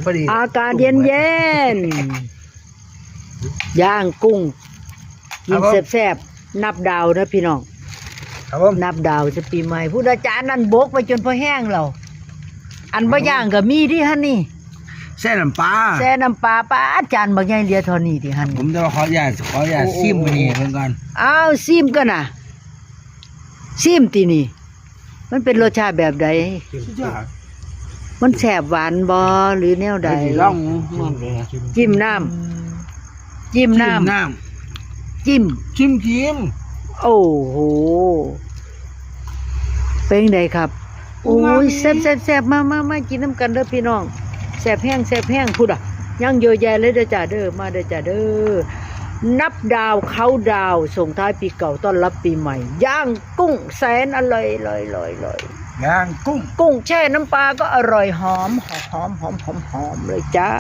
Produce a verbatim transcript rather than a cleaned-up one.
พอดี อากาศเย็นๆ ย่างกุ้ง กินแซ่บๆ นับดาวนะพี่น้อง ครับผม นับดาวจะปีใหม่พุทธอาจารย์นั่นบกไปจนพอแห้งแล้ว อันบ่ย่างก็มีที่หั่นนี่ แซ่น้ำปลา แซ่น้ำปลาปลา อาจารย์บักใหญ่เหลือเท่านี้ที่หั่น ผมจะมาขออนุญาตขออนุญาต โอ้โอ้ ชิมอันนี้เพิ่นก่อน อ้าวซิมกันนะซิมตีนี่ มันเป็นรสชาติแบบใด สุดยอด มันแซ่บหวานบ่หรือแนวใด เดี๋ยวสิลอง จิ้มน้ำจิ้มน้ำ น้ จิ้ม ำชิมชิม โอ้โห เป็นไงครับ อูมามิ โอ้ยแซ่บแซ่บแซ่บมามามากินน้ำกันเด้อพี่น้องแซ่บแห้งแซ่บแห้งพุดอ่ะยังเยอะแยะเลยเด้อจ้าเด้อมาเด้อจ้าเด้อนับดาวเขาน์ดาวน์ส่งท้ายปีเก่าต้อนรับปีใหม่ ย่างกุ้งแสนอร่อยอร่อยอร่อยอร่อย ย่างกุ้ง กุ้งแช่น้ำปลาก็อร่อยหอมหอมหอมหอมหอมเลยจ้า